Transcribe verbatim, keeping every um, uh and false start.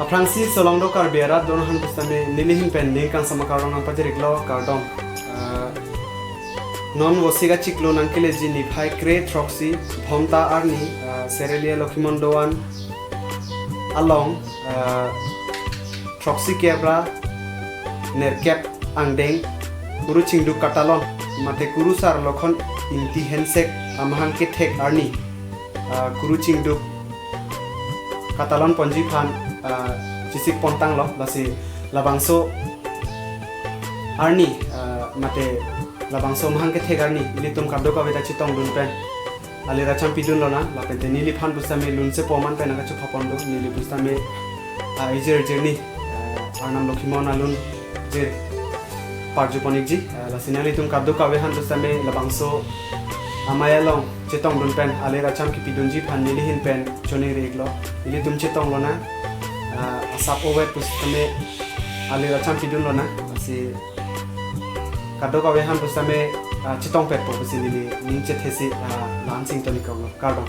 Aphrangsi solong do Karbi arat don han pusitame nelihin pen ning kangsam akardom nangpajir-iklo, kardom. Ah, non Vosik achiklo nangkeleji niphai kre throksi Bhomta arni, ah, Serelia Lokhimon Doan along, ah, throksi kep ra nerkep angdeng Kuru Chingdup Katalon mate Kurusar Lokhon Ingti Hensek amahang kethek arni, ah, Kuru Chingdup katalon ponji aphan, ah, chesik pontanglo. Lasi labangso arni, ah, mate labangso amahang kethek arni ilitum kadokave ta chetongdun pen alir acham pidunlonang, lapen te neliphan pusitame lun chepo aman pen nangkachopha pon do, neli pusitame, ah, ejir jirni, ah, Arnam Lokhimon alun jir parju pon-ikji. Ah, lasi nanglitum kadokave han pusitame labangso amei along chetongdun pen alir acham kepidunji aphan nelihin pen choningri-iklo. Ilitum chetonglonang, ah, asap ovet pusitame alir acham pidunlonang. Lasi kadokave han pusitame, ah, chetongpetpo pusi neli ning chethesi, ah, la-an sing toni konglo, kardom.